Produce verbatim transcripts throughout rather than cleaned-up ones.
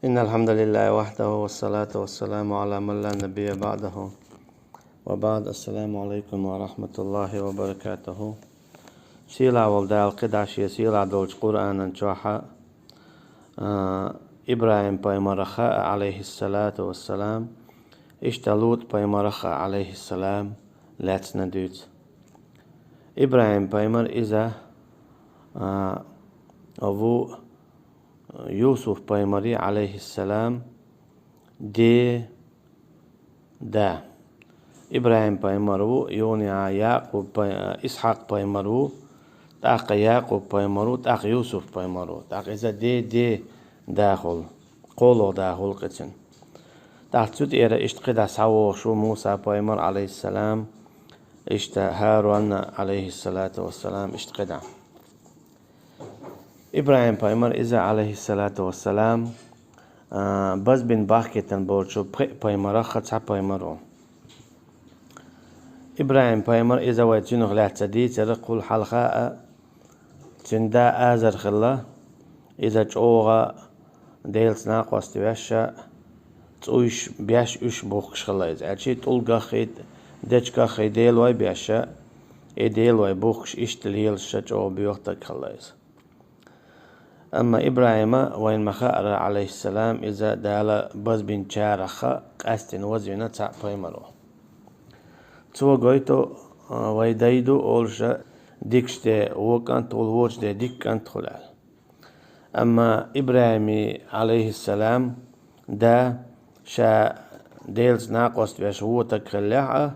إن الحمد لله وحده والصلاة والسلام على من لا نبي بعده. وبعد، السلام عليكم ورحمة الله وبركاته. Сийлахь волу Дала кхидӀа шен сийлахь долчу Къуръанан чохь а, а, ИбрахӀим-пайхамарах а, Ӏалайхиссалату вассалам, иштта ЛутӀ-пайхамарах а, Ӏалайхиссалам, лаьцна дуьйцу. ИбрахӀим-пайхамар иза, а, ву Юсуф-пайхамаран, Ӏалайхиссалам, ден да. ИбрахӀим-пайхамар ву, юха Якъуб-пай-, Исхьакъ-пайхамар ву, тӀаккха Якъуб-пайхамар ву, тӀаккха Юсуф-пайхамар ву. ТӀаккха иза ден ден дахула, кхоалгӀа дахула кхин цуьнан. ТӀаккха цу тӀера иштта кхидӀа схьавогӀуш ву Муса-пайхамар, Ӏалайхиссалам, иштта ХӀарун, Ӏалайхиссалату вассалам, иштта кхидӀа. ИбрахӀим-пайхамар иза, Ӏалайхиссалату вассалам, а, базбина бахкийтина болчу пхеа пайхамарах а цхьа пайхамар ву. ИбрахӀим-пайхамар иза вай цуьнах лаьцна дийцира кхул хьалха а, цуьнан да Азар хилла, иза чӀогӀа Делаца накъост веш а, цӀуйш беш уьш бухкуш хилла иза. Аьлча тӀулгах а, дечигах а делой беш а, и делой бухкуш иштта лелаш а чӀогӀа боьха стаг хилла иза. Амма ИбрахӀима вайна ма хаъара, Ӏалайхиссалам, иза Дала базбинчарах а къаьсттина вазвина цхьаъ пайхамар ву. Цо гойту, а, вай дай ду олуш а, дикачу ден вон кӀант хуьлу, вочу ден дика кӀант хуьлу аьлла. Амма ИбрахӀиман, Ӏалайхиссалам, да ша Делаца накъост веш вон стаг хиллехь а,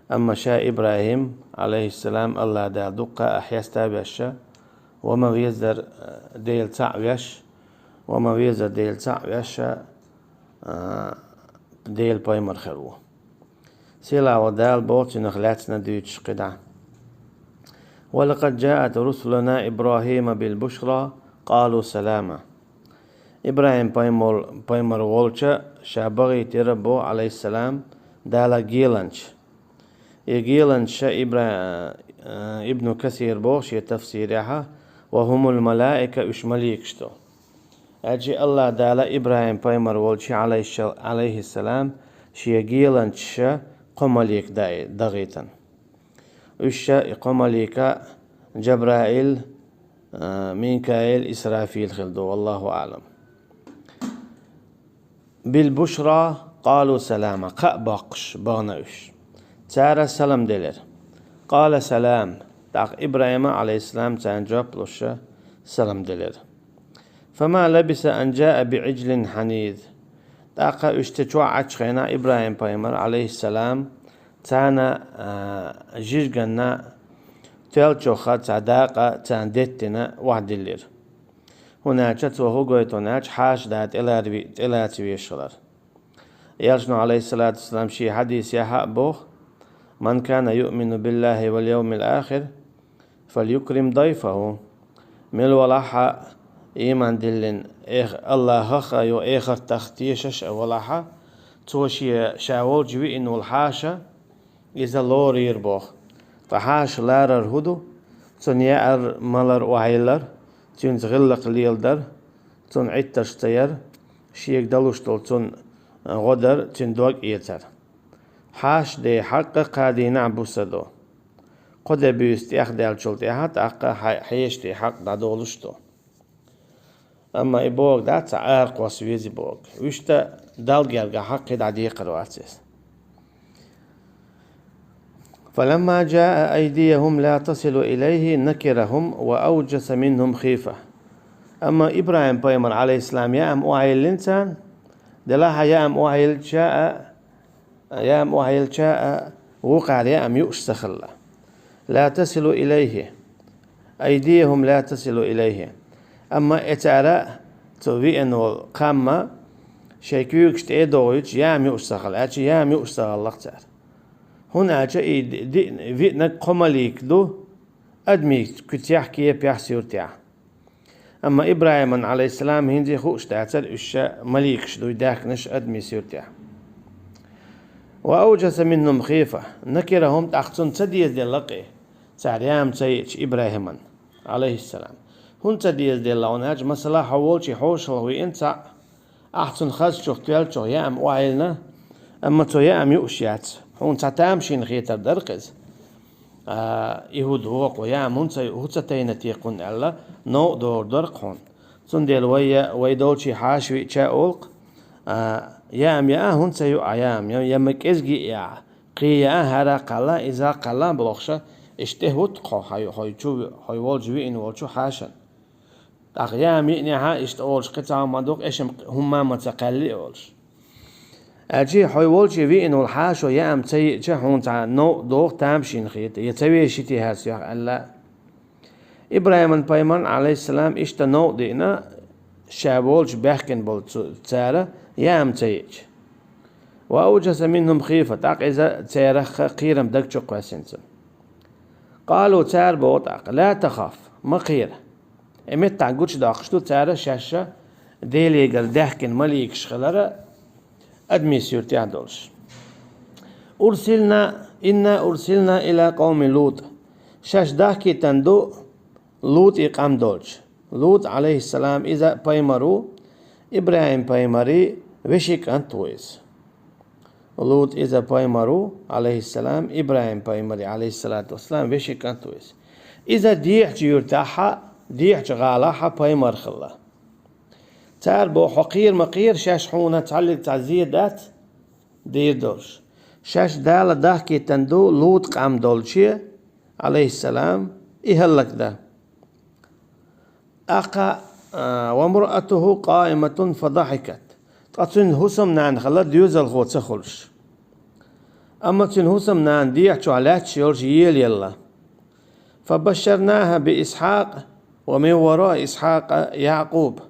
амма ша ИбрахӀим, Ӏалайхиссалам, АллахӀ Дала дуккха а хьеста а веш а, ва ма везара Дела цхьаъ веш, ва ма везара Дела цхьаъ веш а, а, Делан пайхамар хир ву. Сийлахь волу Дала боху цуьнах лаьцна дуьйцуш кхидӀа: «ولقد جاءت رسلنا إبراهيم بالبشرى قالوا سلاما». ИбрахӀим-пайхамар, пайхамар волчу ша бахийтира боху, Ӏалайхиссалам, Дала геланча. И геланча ша Ибра-, а, Ибну Касир боху шен тафсирехь а: «وهم الملائكة», уьш маликаш ду. Аьлча АллахӀ Дала ИбрахӀим-пайхамар волчу, Ӏалайхи-, Ӏалайхиссалам, шен геланча ша кхо малик дай-, дахийтина. Уьш ша и кхо малика Джабраил, а, Минкаил, Исрафил хилла ду, валлаху аӀлам. «بالبشرى قالوا سلاما», кхаъ боккхуш бахана уьш. Цара салам делира. «قال سلام», тӀаккха ИбрахӀима, Ӏалайхиссалам, царна жоп луш а салам делира. «فما لبث أن جاء بعجل حنيذ». ТӀаккха уьш цу чохь Ӏачу хенахь ИбрахӀим-пайхамар, Ӏалайхиссалам, царна, а, жижиганна тоьллачух цхьа дакъа царна деттина охьадиллира. ХӀунда аьлча цо хӀун гойту аьлча, хьаша да тӀеларви-, тӀелаца везаш хилар. Элчано, Ӏалайхиссалату вассалам, шен хьадисехь а боху: «من كان يؤمن بالله واليوم الآخر فليكرم ضيفه». Мила валахь а, ийман диллина, эх-, АллахӀах а, йо, эхартах тешаш а валахь а, цо шен, ша волчу виъна волу хьаша, иза лорийра боху. Ткъа хьаша ларар хӀун ду? Цунна яар-малар охьайиллар, цуьнца гӀиллакх леладар, цунна Ӏиттарш ца яр, шега далуш долу цунна гӀо дар, цуьнан дог эцар. Хьаша ден хьакъ кхаа дийнахь буса ду. Кхо де буьйса тӀехдаьллачул тӀаьхьа тӀаккха хьай-, хьешан ден хьакъ дӀадолуш ду. Амма и бохург дац, цхьа аракхосса вези бохург. Вуьшта Далла гергахь кхидӀа декхар вац иза. «فلما جاء أيديهم لا تصل إليه نكرهم وأوجس منهم خيفة». Амма ИбрахӀим-пайхамар, Ӏалайхиссалам, яам охьайиллина царна, делахь а яам охьайиллича а, яам охьайиллича а, вукхара яам юуш ца хилла. «لا تصل إليه. أيديهم لا تصل إليه». Амма и цара цу веана волу кхамма шайн куьйгаш тӀе а дохуьйтуш, яам юуш ца хилла, аьлча яам юуш ца хилла-кх цара. ХӀунда аьлча и ди-, ди-, виънарг кхо малик ду, адамийн куьцехь, кепехь, суьртехь. Амма ИбрахӀиман, Ӏалайхиссалам, хӀинца хууш дацара уьш ша маликаш дуй даьхкинарш адамийн суьртехь. «وأوجس منهم خيفة». «نكرهم», тӀаккха цунна ца дезаделла-кх и, цара яам ца йиъча ИбрахӀиман, Ӏалайхиссалам. ХӀунда ца дезаделла, хӀунда аьлча, масала, хьо волчу хьошалгӀа веана цхьаъ, Ахь цунна хазачух, тоьллачух яам охьайиллина, амма цо яам юуш яц. Хьуна цхьа тамашийна хетар дара-кх иза. А, и хӀу ду-кх, яам хӀунда ца, хӀу ца тайна те кхунна аьлла, новкъа догӀур дара-кх хьуна. Цундела вай, вай долчий хьаша виъча а олу-кх, а, яам яа хӀунда ца юу Ӏа яам, я, я ма кӀезиг йиъ яа, кхин яа, хӀара кхалла, иза кхалла бохуша, иштта тӀе хӀутту-кх хьо, хьо, хьо чу, хьо волчу виъна волчу хьашана. ТӀаккха яам йиънехьа, иштта олуш кхин цхьа хӀума ду-кх, эшам хӀумма ма ца кхаьлли олуш. Аьлча, хьо волчий виъна волу хьашо яам ца йиъча, хьуна цхьа новкъа догӀу тамашийна хета, я ца веший те хӀара соьх аьлла. ИбрахӀиман пайхамарна, Ӏалайхиссалам, иштта новкъа диъна, ша волчу баьхкина болу цу, цара яам ца йиъча. Ва авжаса минхум хифа, тӀаккха иза царах кхерам даг чу кхоьссина цунна. Къалу, цара боху тӀаккха: «Ла тахаф, ма кхера». И меттахь гучудоккхуш ду цара шаьш Делегара даьхкина маликаш хилар адамийн суьртехь долуш. «Урсилна, инна урсилна ила къауми Лут». Шаьш дахкийтина ду Лутан къам долчу. Лут, Ӏалайхиссалам, иза пайхамар ву, ИбрахӀим пайхамаран вешин кӀант ву иза. Лут иза пайхамар ву, Ӏалайхиссалам, ИбрахӀим пайхамаран, Ӏалайхиссалату вассалам, вешин кӀант ву иза. Иза дехьачу юьртахьа, дехьачу гӀалахьа пайхамар хилла. Цара боху: «Хьо кхера ма кхера, шаьш хьуна цхьаллиг цхьа зен дац дийр долуш. Шаьш Дала дахкийтина ду Лут къам долче, Ӏалайхиссалам, и хӀаллакдан». ТӀаккха, а, «ва мраатуху къаиматун фадахикат». Ткъа цуьнан хӀусамнана хилла доьзалхо ца хуьлуш. Амма цуьнан хӀусамнана дехьа чохь лаьтташ йолуш елаелла. «Фабашшарнаха би Исхьакъ ва мин вараи Исхьакъа Якъуб».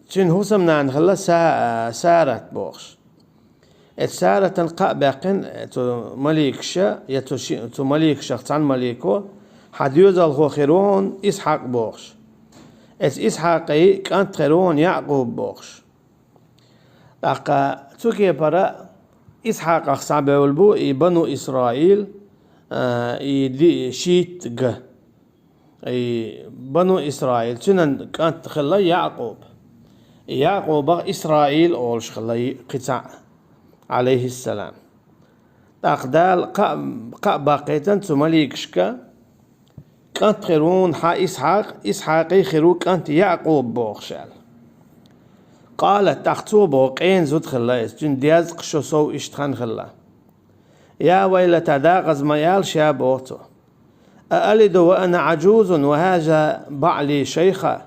Цуьнан хӀусамнана хилла Са-, Сарат бохуш. Эцу Саратан кхаъ баьккхина цу маликаша, я цу ши-, цу маликашах цхьана малико: «Хьан доьзалхо хир ву хьуна Исхьакъ», – бохуш. Эцу Исхьакъан кӀант хир ву хьуна Якъуб бохуш. ТӀаккха цу кепара Исхьакъах схьабевлла бу и Бану Исраил, а, и ди-, шийтта га. И Бану Исраил, цуьнан кӀант хилла Якъуб. И Якъубах Исраил олуш хилла и кхин цхьаъ, Ӏалайхиссалам. ТӀаккха Дала кхаъ, кхаъ баккхийтина цу маликашка: «КӀант хир ву хьуна хьан Исхьакъ, Исхьакъан хир ву кӀант Якъуб», – бохуш аьлла. Къалат, тӀаккха цо боху, къена зуда хилла иза, цуьнан дезткъа шо сов иштта хан хилла. «Я вайлата», декъаза ма аьлла ша, боху цо. «А алиду ва ана Ӏажузун ва хаза баъли шайха».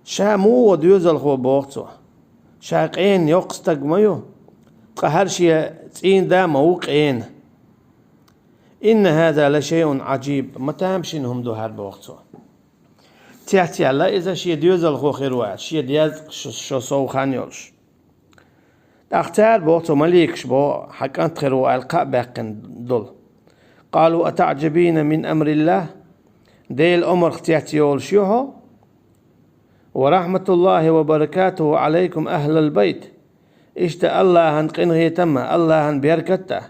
Ша муха ву доьзалхо, боху цо. Ша къена йоккха стаг ма ю, ткъа хӀара шен цӀийнда ма ву къена. «Инна хаза ла шайъун Ӏажиб», ма тамашийна хӀума ду хӀара, боху цо. Цецъяьлла иза шен доьзалхо хир ву аьлла, шен дезткъа шо, шо сов хан йолуш. ТӀаккха цара боху, цу маликаша боху, хьан кӀант хир ву аьлла, кхаъ баьккхина долу. Къалу: «АтаӀжабина мин амриллахӀ?» Делан омрах цецйолуш ю хьо? «Ва рахьматуллахӀи ва баракатухӀу Ӏалайкум ахӀлал байт». Иштта АллахӀан къинхетам а, АллахӀан беркат а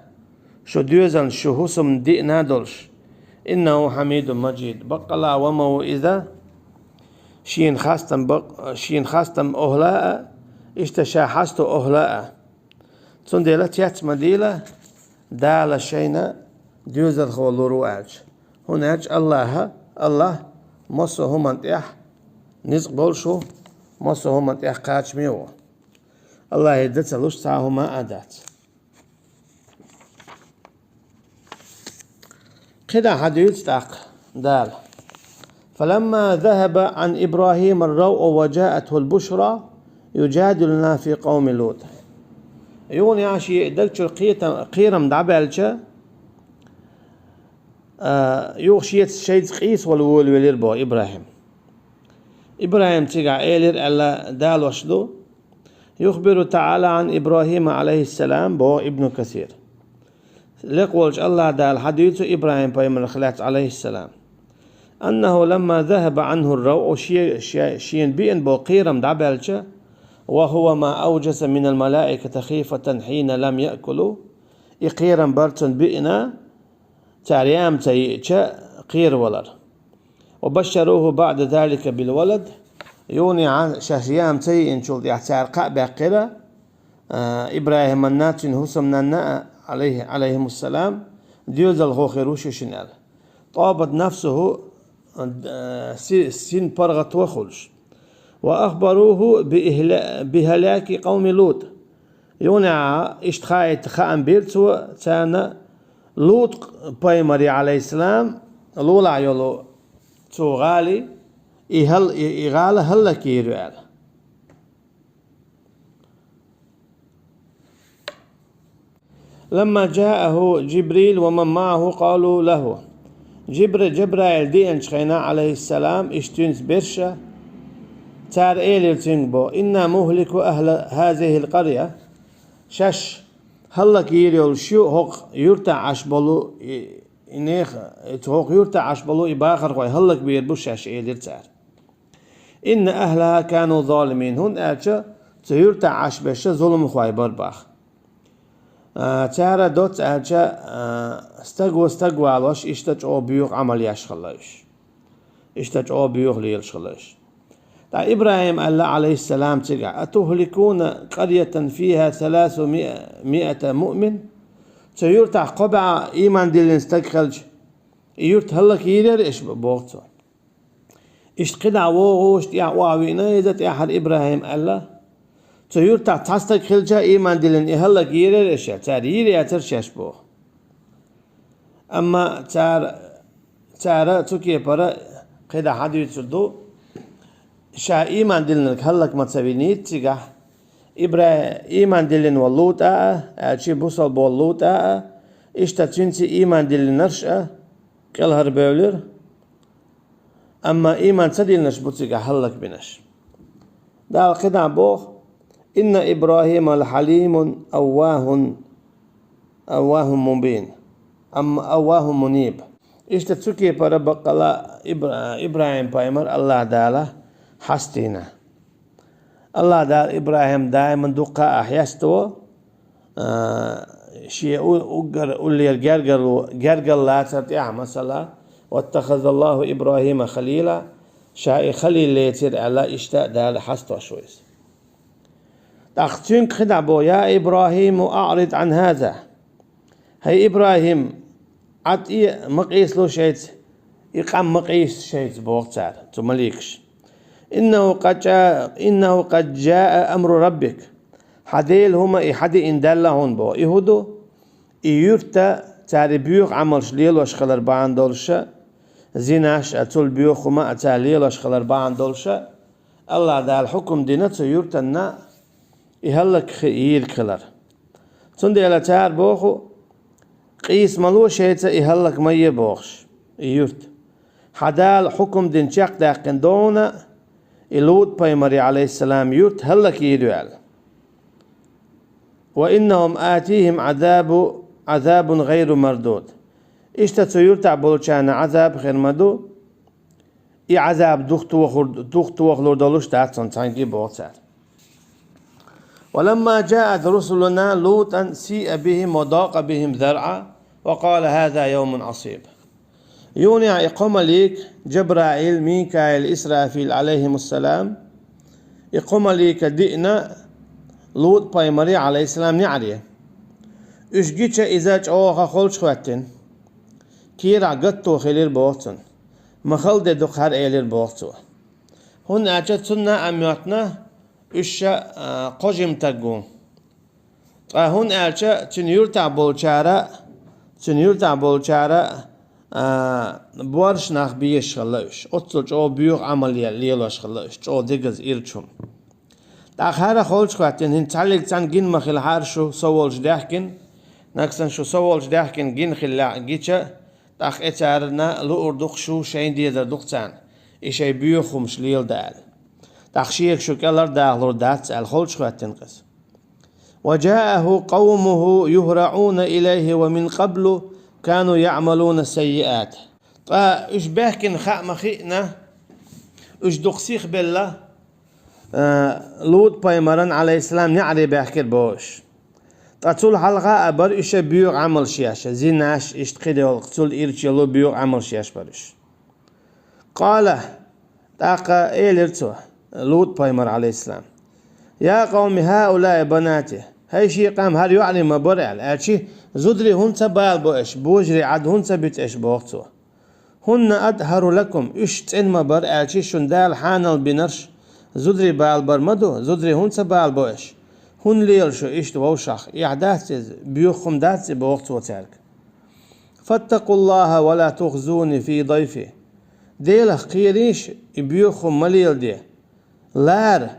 шу доьзална, шу хӀусамна диъна долуш. «ИннахӀу хьамидун мажид». Баккъала ва ма ву иза шена хастам бакъ-, шена хастам охӀла а, иштта ша хьасто охӀла а. Цундела цец ма дийла, Дала шайна доьзалхо лур ву аьлча. ХӀунда аьлча АллахӀа, АллахӀ массо а хӀуманна тӀехь ницкъ болуш ву, массо а хӀуманна тӀехь кхачаме ву. АллахӀе дан ца луш цхьа а хӀума а дац. КхидӀа хьадуьйцу тӀаккха Дала: «Фаламма захаба Ӏан ИбрахӀима ар-равъу ва жаъатхӀул бушра южадилуна фи къавми Лут». Юха шен даг чуьра кхета-, кхерам дӀабаьлча, а, юха шеца шайца къийса вала волавелира боху ИбрахӀим. ИбрахӀим цигахь элира аьлла далош ду, «Юхбиру ТаӀала Ӏан ИбрахӀима Ӏалайхиссалам», – боху Ибну Касир. Лекха волчу АллахӀ Дала хьадуьйцу ИбрахӀим пайхамарах лаьцна, Ӏалайхиссалам, «аннахӀу ламма захаба Ӏанху ар-равъу», шен-, шен-, шена биъна болу кхерам дӀабаьлча, «ва хӀува ма авжаса минал малаикати хифатан хьина лам яъкулу», и кхерам бара цунна биъна, цара яам ца йиъча, кхеравалар. «Ва башшарухӀу баъда залика бил валад», Юханехьа шаьш яам ца йиъначул тӀехьа цара кхаъ баьккхира, а, ИбрахӀиманна, цуьнан хӀусамнанна а, Ӏалайхи-, Ӏалайхимуссалам, доьзалхо хир ву шу шуна аьлла. طابت نفسه, а, си-, син паргӀато хуьлуш. وأخبروه بإهلا-, بهلاك قوم لوط. Юханехьа иштта хаийта хаам бира цо царна, ЛутӀ пайхамаре, Ӏалайхиссалам, лулахь йолу цу гӀали, и хӀал-, и, и гӀала хӀаллакйийр ю аьлла. لما جاءه جبريل ومن معه قالوا له. Жибра-, Жабраил деанчу хенахь, Ӏалайхиссалам, иштта цуьнца берш а, цара элира цуьнга боху: إنا مهلكو أهل هذه القرية. Шаьш хӀаллакйийр йолуш ю хӀокху юьртахь Ӏаш болу и, и нехан, хӀокху юьртахь Ӏаш болу и бахархой хӀаллакбийр бу шаьш, элира цара. إن أهلها كانوا ظالمين, хӀунда аьлча цу юьртахь Ӏаш берш зуламхой бара боху. А, цара доцца аьлча, а, стаго стаг валош, иштта чӀогӀа боьха Ӏамал еш хилла уьш. Иштта чӀогӀа боьха лелаш хилла уьш. ТӀаккха ИбрахӀима аьлла, Ӏалайхиссалам, цигахь: أتهلكون قرية فيها ثلاثمائة مؤمن؟ Цу юьртахь кхо бӀе ийман диллина стаг хилча, и юрт хӀаллакйийр яра аша, боху цо. Иштта кхидӀа вогӀуш, тӀаьхьа охьавиъна иза, тӀаьххьара ИбрахӀима аьлла: цу юьртахь цхьа стаг хилча а ийман диллина, и хӀаллакйийр яра аша? Цара йийр яцара шаьш, боху. Амма цара, цара цу кепара кхидӀа хьан дуьйцур ду, ша ийман диллинарг хӀаллак ма ца виний цигахь, ИбрахӀи-, ийман диллина волу ЛутӀа а, аьлча бусалба волу ЛутӀа а, иштта цуьнца ийман диллинарш а кӀелхьарбевлира. Амма ийман ца диллинарш бу цигахь хӀаллакбинарш. Дала кхидӀа боху: إن إبراهيم لحليم أواه، أواه مبين, أم أواه منيب. Иштта цу кепара баккъала Ибра-, ИбрахӀим пайхамар АллахӀ Дала хьастийна. АллахӀ Дала ИбрахӀим даиман дуккха а хьесто, а, шен у-, уггар уллера гергарло-, гергарлацар тӀехь, масала, واتخذ الله إبراهيم خليلا, ша и халил лецира аьлла, иштта Дала хьастош ву иза. ТӀаккха цуьнга кхидӀа бо: يا إبراهيم أعرض عن هذا. ХӀай ИбрахӀим, Ӏад и ма къийсало шайца, и къам ма къийса шайца, боху цара, цу маликаш. إنه قد جاء، إنه قد جاء أمر ربك. Хьан Делан хӀума и хьадиъна даьлла хьуна, боху. И хӀун ду? И юьрта цара и боьха Ӏамалш лелош хилар бахьана долуша, зинаш а, цул боьха хӀума а цара лелош хилар бахьана долуша, АллахӀ Дала хьукум дина цу юьртанна и хӀаллак хи-, йийриг хилар. Цундела цара боху: къийса ма ло шайца, и хӀаллак ма е, бохуш, и юрт. Хьан Дала хьукум дина чекхдаьккхина догӀна, и ЛутӀ пайхамаре, Ӏалайхиссалам, юрт хӀаллакйийр ю аьлла. وإنهم آتيهم عذاب، عذاب غير مردود. Иштта цу юьртахь болчарна Ӏазаб хир ма ду, и Ӏазаб духтохур-, духтохалур долуш дац цунна цхьаьнгге, боху цара. ولما جاءت رسلنا لوطا سيء بهم وضاق بهم ذرعا وقال هذا يوم عصيب. Юханехьа и кхо малик, Жабраил, Микаил, Исрафил, Ӏалайхимуссалам, и кхо малика диъна ЛутӀ пайхамаре, Ӏалайхиссалам, неӀаре. Уьш гича иза чӀогӀа холчухӀоьттина. Кийрахь гатто хилира, боху цунна. Ма хала де ду-кх хӀара, элира, боху цо. ХӀунда аьлча цунна а моьттина уьш ша, а, кхо жима стаг ву. Ткъа хӀунда аьлча цуьнан юьртахь болчара, цуьнан юьртахь болчара, а, боьрша нах безаш хилла уьш. Оццул чӀогӀа боьха Ӏамал ле-, лелош хилла уьш, чӀогӀа дегаза ирча хӀума. ТӀаккха хӀара холчухӀоьттина, хӀинца цхьаллиг цхьаьна гина ма хилахьара шу со волчу даьхкина, нагахь санна шу со волчу даьхкина гина хиллехь гича, тӀаккха и царна луур ду-кх шу, шайна дезар ду-кх царна, и шайн боьха хӀумаш леладан аьлла. ТӀаккха шега шу кӀелхьардахалур дац аьлла, холчухӀоьттина-кх иза. وجاءه قومه يهرعون إليه ومن قبل كانوا يعملون السيئات. Ткъа уьш баьхкина хаа ма-хиъна, уьш дукха сихбелла, а, ЛутӀ пайхамаран, Ӏалайхиссалам, неӀаре баьхкира боху уьш. Ткъа цул хьалха а бара уьш боьха Ӏамалш еш, зинаш, иштта кхидолу, цул ирча йолу боьха Ӏамалш еш бара уьш. قال, тӀаккха элира цо: Лут пайхамар, алейхиссалам: «Я къавми, хӀаулаи банати». «ХӀай шен къам, хӀара йоӀарий ма бара», — аьлла. Аьлча: «Зударий хӀунда ца балабо аша, божарий Ӏад хӀунда ца буьту аша?» — боху цо. «ХӀунна атхӀару лакум», уьш цӀена ма бара, аьлча шуна Дала хьанал бинарш зударий балабар ма ду, зударий хӀунда ца балабо аша? ХӀунда лела шу иштта вовшах? Эхь дац иза, боьха хӀума дац и, боху цо цаьрга. «Фаттакъуллаха ва ла тухзуни фи дайфи». Делах кхерийша, и боьха хӀума ма леладе. Лара,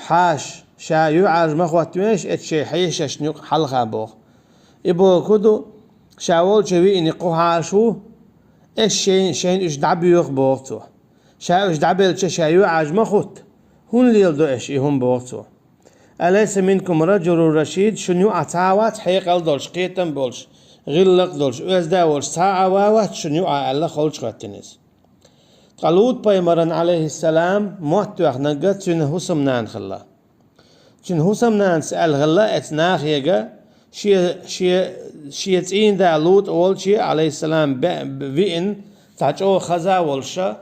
хьаша, ша юьхьӀаьржа ма хӀоттавеш эцу шайн хьешашна юкъа хьалха, боху. И бохург ду, ша волчу виъна кху хьаша ву, аш шайн, шайна уьш дӀабоьху, боху цо. Ша уьш дӀабелча, ша юьхьӀаьржа ма хӀотта. ХӀунда леладо аша и хӀума, боху цо. «Алайса минкум раджулун рашид», шуна юкъахь цхьа а вац хьекъал долуш, кхетам болуш, гӀиллакх долуш, оьзда волуш цхьа а ван вац шуна юкъахь, аьлла, холчу хӀоьттина иза. Ткъа Лут пайхамаран, алейхиссалам, мотт тоьхнарг цуьнан хӀусамнана хилла. Цуьнан хӀусамнанас аьлла хилла эцу нахега, шен, шен, шен цӀийнан да Лут волчу, алейхиссалам, бе-, виъна, цхьа чӀогӀа хаза а волуша,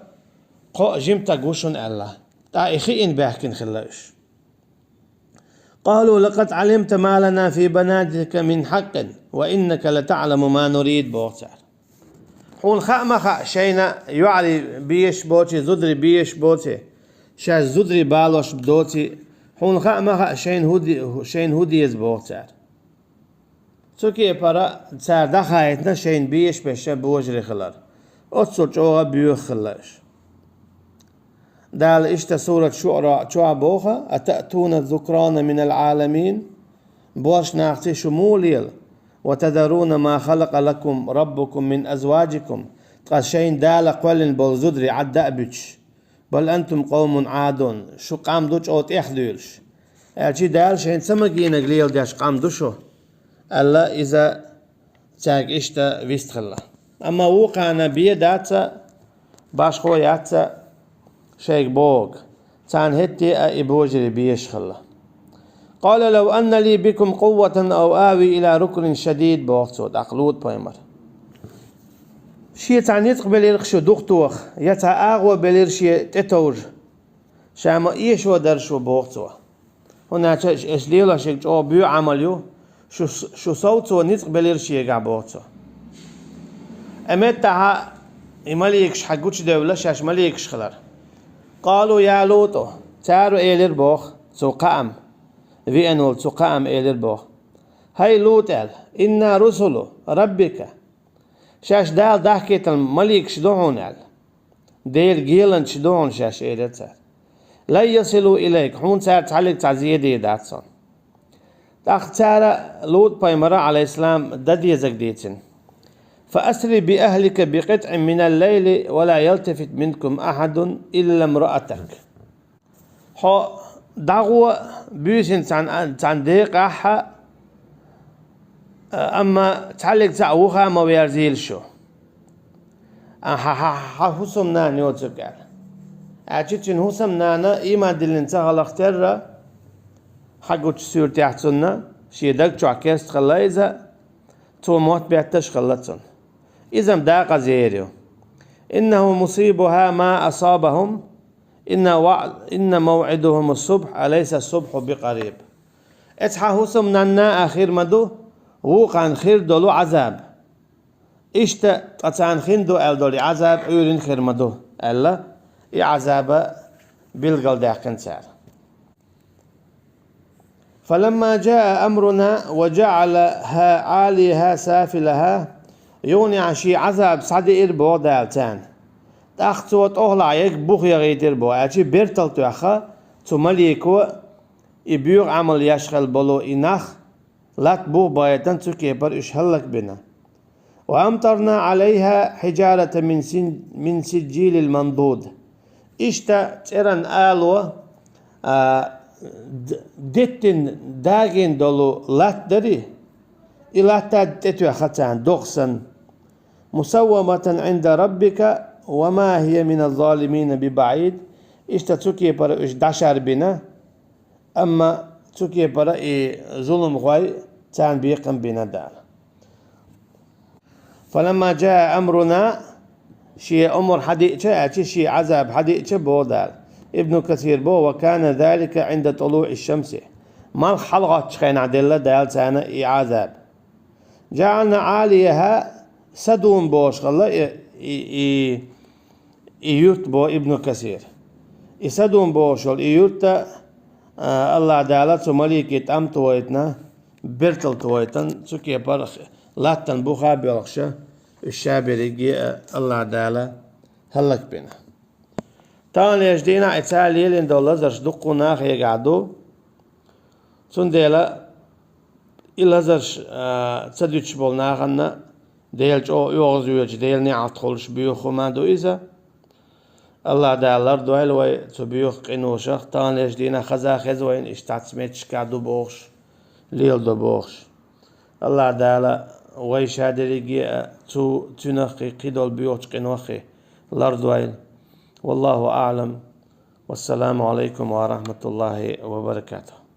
кхо а жима стаг ву шуна аьлла. ТӀаккха и хиъна баьхкина хилла уьш. «Къалу лакъад Ӏалимта ма лана фи банатика мин хьакъин, ва иннака латаӀламу ма нурид», — боху цара. Хьуна хаа ма хаьа, шайна йоӀарий безаш боций, зударий безаш боций, шаьш зударий балош доций, хьуна хаа ма хаьа, шайна хӀу де-, шайна хӀу деза, боху цара. Цу кепара цара дӀахаийтина шайна безаш берш божарий хилар. Оццул чӀогӀа боьха хилла уьш. Дала иштта сурат ШуӀара чохь боху: «Атаътуна зукрана минал Ӏаламин?» Боьрша нахаца шу муха лела? «Ва тазаруна ма халакъа лакум раббукум мин азважикум», ткъа шайна Дала кхоьллина болу зударий Ӏадда а буьтуш. «Бал антум къавмун Ӏадун», шу къам ду чӀогӀа тӀехдуьйлуш. Аьлча Дала шайна ца магийнарг леладеш къам ду шу, аьлла, иза цаьрга иштта вистхилла. Амма вукхарна бен дац а, башхо яц а шайга бохург, царна хӀетте а и божарий безаш хилла. «Къала лав анна ли бикум къувватан ав ави ила рукнин шадид», — боху цо, тӀаккха Лут пайхамар. Шен цхьа ницкъ белира шу духатоха, я цхьа агӀо белира шен тӀетовжа, ша ма эшо дара шу, боху цо. ХӀунда аьлча аша лелош ерг чӀогӀа боьха Ӏамал ю, шу, шу сов цо ницкъ белира шегахь, боху цо. Амма тӀаьхьа и маликаш хьа гучудевлла, шаьш маликаш хилар. «Къалу я Луту», цара элира боху, цу кхаам, веана волу цу кхаам элира боху: «ХӀай Лут, — аьлла, — инна русулу раббика». Шаьш Дала дахкийтина маликаш ду хьуна аьлла. Делан геланчаш ду хьуна шаьш, элира цара. Лан ясилу илайка, хьуна цара цхьаллиг цхьа зе дийр дац хьуна. ТӀаккха цара Лут пайхамара, алейхиссалам, дан дезарг дийцина. Фа асри би ахлика би къитӀин минал лайли ва ла ялтафит минкум ахадун илла мраатак. Хьо дӀагӀо буьйсанна цхьана, цхьана декъахь, амма цхьаллиг цхьаъ вуха а ма верзийла шу. Хьан, хьан, хьан хӀусамнана йоцург аьлла. Аьлча цуьнан хӀусамнана ийман диллина ца хиларх терра, хьагучу суьртехь цунна, шен даг чохь керста хилла иза, цо мотт бетташ а хилла цунна. Иза-м декъаза ер ю. Иннаху мусибуха ма асабахум, «Инна ва-, инна мавӀидахум ас-субхь, алайса ас-субхьу бикъариб». Эцу хьан хӀусамнанна а хир ма ду вукхарна хир долу Ӏазаб. Иштта ткъа царна хин ду аьлла долу и Ӏазаб Ӏуьйранна хир ма ду, аьлла, и Ӏазаба билгалдаьккхина цара. «Фаламма джаа амруна ва джаӀалаха Ӏалияха сафилаха», юханехьа шен Ӏазаб схьадиира боху Дала царна. ТӀаккха цо тӀохлахь ерг бух яхийтира боху, аьлча бертал тоьхна цу малико и боьха Ӏамал еш хилла болу и нах, латта бух бахийтина, цу кепара уьш хӀаллакбина. «Ва амтарна Ӏалайха хьиджаратан мин син-, мин сиджилил мандуд». Иштта цӀеран ало, а, д-, деттина дагийна долу латта дарий, и латта тӀетоьхна царна догӀа санна. «Мусавваматан Ӏинда раббика ва ма хия мина ззалимина бибаӀид». Иштта цу кепара уьш дӀашарбина, амма цу кепара и зуламхой царна бекхам бина Дала. «Фаламма джаа амруна», шен омра хьадиъча, аьлча шен Ӏазаб хьадиъча, боху Дала. Ибн Касир бо: «وكان ذلك عند طلوع الشمس». Малх хьалгӀоттачу хенахь делла Дала царна и Ӏазаб. «جعلن عاليها», Садум бохуш хилла и, и, и, и юрт бо Ибн Касир. И Садум бохуш йолу и юрт а, АллахӀ Дала цу малике тӀам тохийтина, бертал тохийтина, цу кепара латтана буха а боьлхуша, уьш ша берриге а АллахӀ Дала хӀаллакбина. Таханлерчу дийнахь и цара лелийна долу лазарш дуккха а нахе хьегахь ду. Цундела и лазарш, а, ца дуьтуш болу нахана Дела чӀогӀа оьгӀазвоьдучу Делан неӀалт хуьлуш боьха хӀума ду иза. АллахӀ Дала лардойла вай цу боьха къиношах, таханлерчу дийнахь хаза хеза вайна иштта цхьацца меттигашкахь ду бохуш, леладо бохуш. АллахӀ Дала вай ша дерриге а цу, цуьнах а, кхидолу боьхачу къинойх а лардойла. والله أعلم. والسلام عليكم ورحمة الله وبركاته.